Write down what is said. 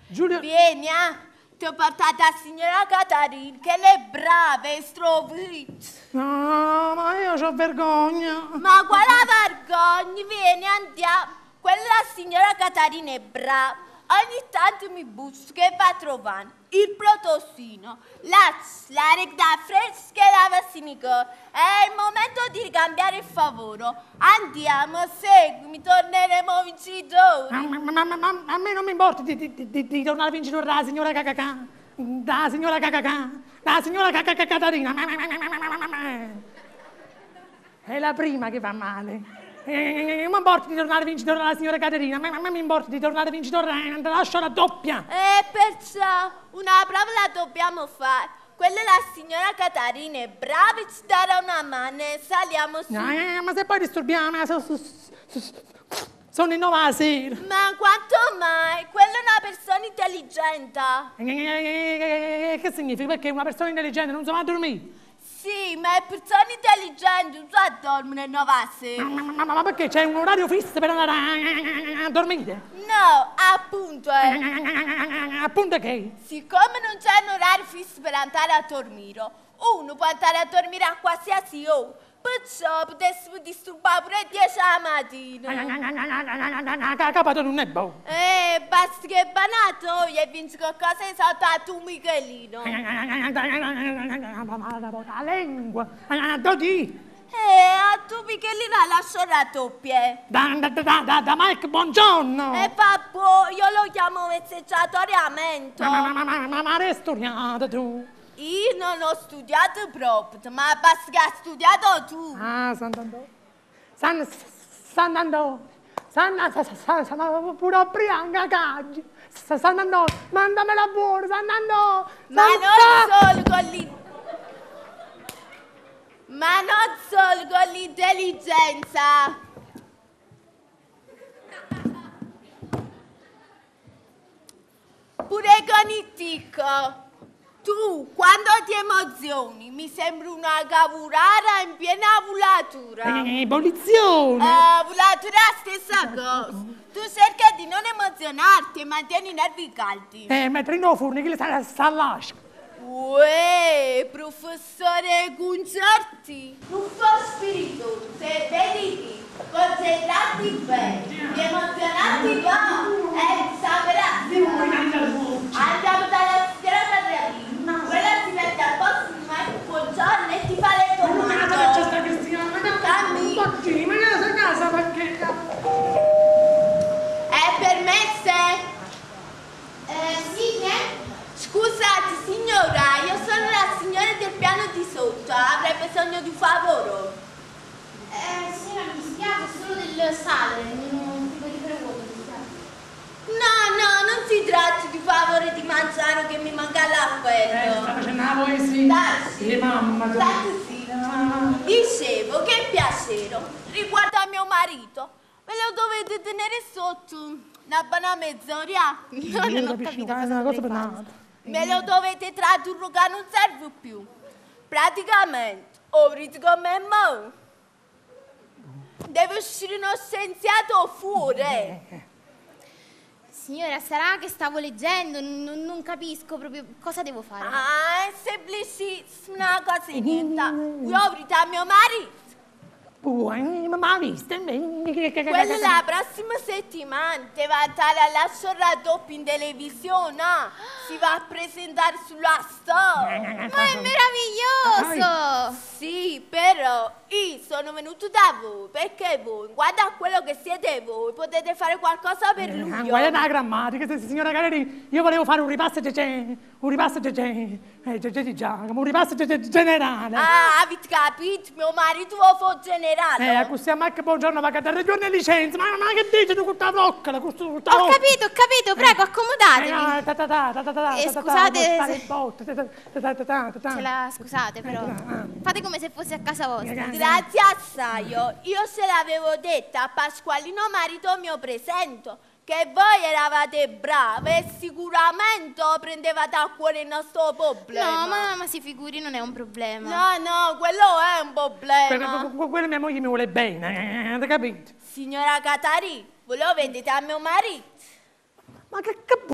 Giulio... Vieni, ah. Ti ho portata la signora Catarina, che lei è brava, è strovita. No, ma io ho vergogna. Ma quale vergogna? Vieni, andiamo. Quella la signora Catarina è brava. Ogni tanto mi busca e va trovando il protossino, la, la regda fresca e la vassinica. È il momento di ricambiare il favore. Andiamo, seguimi, torneremo vincitori. Ma, a me non mi importa di tornare vincitore dalla signora KKK, dalla signora KKK, dalla signora KKK Catarina. È la prima che va male. Non mi importa di tornare vincitore dalla signora Caterina, ma a me mi importa di tornare vincitore, lascio la doppia. E perciò una prova la dobbiamo fare. Quella è la signora Catarina, è brava e ci darà una mano e saliamo su. Ma se poi disturbiamo, sono in 9 la sera. Ma quanto mai? Quella è una persona intelligente. Che significa? Perché una persona intelligente non si va a dormire? Sì, ma le persone intelligenti non si dormono alle 9 la sera. Ma perché c'è un orario fisso per andare a dormire? No, appunto. Appunto che? Siccome non c'è un orario fisso per andare a dormire, uno può andare a dormire a qualsiasi ora. Perciò potessimo disturbare pure alle 10 la mattina. Capato non è buono. Basta che è banato e vinci qualcosa di sotto a tu Michelino. La lingua. Dodi. A tu Michelino lascio la doppia. Da Mike, buongiorno. E papà, io lo chiamo vezzeggiatoriamente. Ma hai studiato tu? Io non ho studiato proprio, ma basta che hai studiato tu. Ah, Sant'Andò. Sant'Andò. Sant'Andò, pure a Prianca caggi. Sant'Andò, mandamela buona, Sant'Andò. Ma non solo con l'intelligenza. Ma non solo con l'intelligenza. Pure con il tic. Tu, quando ti emozioni, mi sembri una cavurara in piena volatura. Ebollizione! Volatura è la stessa cosa. Tu cerca di non emozionarti e mantieni i nervi caldi. Mentre in forno, che sta all'asca. Uè, professore Concerti. Ruffo spirito, se vedi di concentrarti bene, di emozionarti poco e saprà. Andiamo dalla signora Caterina. Quella si mette a posto di Marco Buongiorno e ti fa le domande. Ma non c'è sta Cristina, ma Cammi. Ma non sei casa perché? È permesse? Sì, che? Scusate signora, io sono la signora del piano di sotto, avrei bisogno di un favore. Signora, mi spiace, solo del sale, non ho un frigorifero vuoto, mi spiace. No, no, non si tratta di favore di mangiare che mi manca l'appello. Sta facendo la poesia. Dai, Sì, mamma. State zitta. Dicevo che piacere, riguardo a mio marito, me lo dovete tenere sotto una buona mezz'ora. No, non ho capito cosa cosa dovrei per fare. Me lo dovete tradurre che non serve più. Praticamente, ho come me. Deve uscire uno scienziato fuori. Signora, sarà che stavo leggendo, non capisco proprio cosa devo fare. Ah, è semplicissima una cosa e niente. Io ho a mio marito. Ma vista? Quella la prossima settimana deve andare alla raddoppio in televisione. Si va a presentare sulla storia. Ma è meraviglioso! Sì, però io sono venuto da voi perché voi, guarda a quello che siete voi, potete fare qualcosa per lui. Guarda la grammatica, signora Caterina, io volevo fare un ripasso, un ripasso, un ripasso generale. Ah, avete capito? Mio marito vuole fare generale. Così a Marco buongiorno, va a cadere giorno e licenza. Ma che dici tu con questa broccola? Ho capito, prego, accomodatevi. Scusate se... Scusate però, fate come se fosse a casa vostra. Grazie assai, io se l'avevo detta a Pasqualino marito mio presento, che voi eravate brave e sicuramente prendevate a cuore il nostro problema. No, ma si figuri, non è un problema. No, no, quello è un problema. Quello mia moglie mi vuole bene, avete capito? Signora Catarina, Volevo vedere a mio marito.